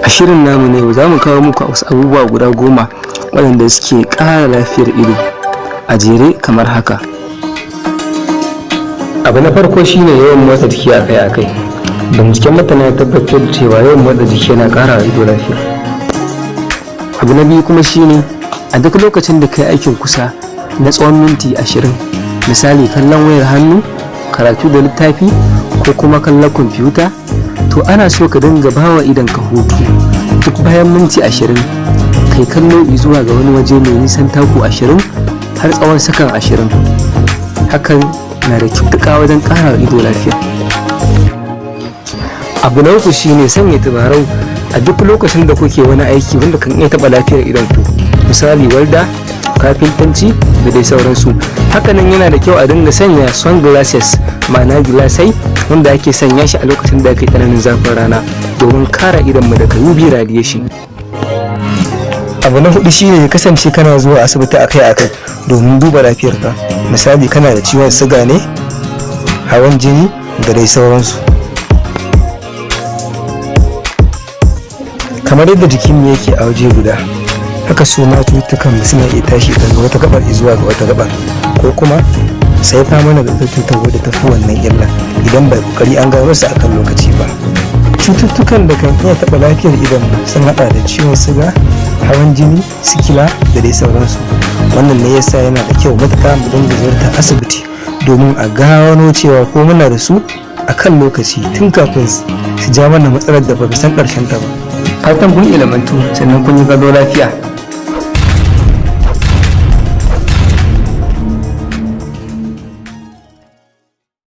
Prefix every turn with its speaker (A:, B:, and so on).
A: A shirin namu na yau za mu kawo muku wasu abubuwa guda 10 waɗanda suke ƙara lafiyar ido a jere kamar haka. Abu na farko shine yawan motsa jiki akai-akai. Binciken masana ya tabbatar da cewa yawan motsa jiki yana ƙara wa ido lafiya. Abu na biyu kuma shine a duk lokacin da kai aikin kusa na tsawon minti 20, misali kallon wayar hannu, karatu da littafi ko kuma kallon kwamfuta, to ana so ka dinga bawa idonka hutu. Duk bayan minti 20 kai kallo zuwa ga wani waje mai nisan taku 20 har tsawon sakan 20. Hakan na da kyau wajen ƙara ido lafiya. Abu na uku shine sanya tabarau a duk lokacin da kuke wani aiki wanda kan iya taɓa lafiyar idonku, misali walda, kafintanci da dai sauransu. Hakanan yana da kyau a dinga sanya sunglasses, ma'ana gilasai wanda ake sanya shi a lokacin da ake tsananin zafin rana, domin kare idonmu daga UV radiation.
B: Abu na hudu shine ya kasance kana zuwa asibiti akai-akai domin duba lafiyarka, misali kana da ciwon siga ne, hawan jini da dai sauransu. Kamar yadda jikinmu yake a waje guda, haka su ma cututtukan mu suna iya tashi daga wata gabar zuwa ga wata gabar, ko kuma sai fa mana da cutar wadda ta fi wannan illa idan bai kokari an gano su akan lokaci ba. Cututtukan da kan iya taɓa lafiyar idon sun haɗa da ciwon siga, hawan jini, sikila da dai sauransu. Wannan ne yasa yana da kyau matuƙa mu dinga ziyartar asibiti domin a gano cewa ko muna da su a kan lokaci tun kafin su ja mana matsalar da ba mu san ƙarshen ta ba.
A: Fatan kun ilimantu sannan kun yi gado lafiya.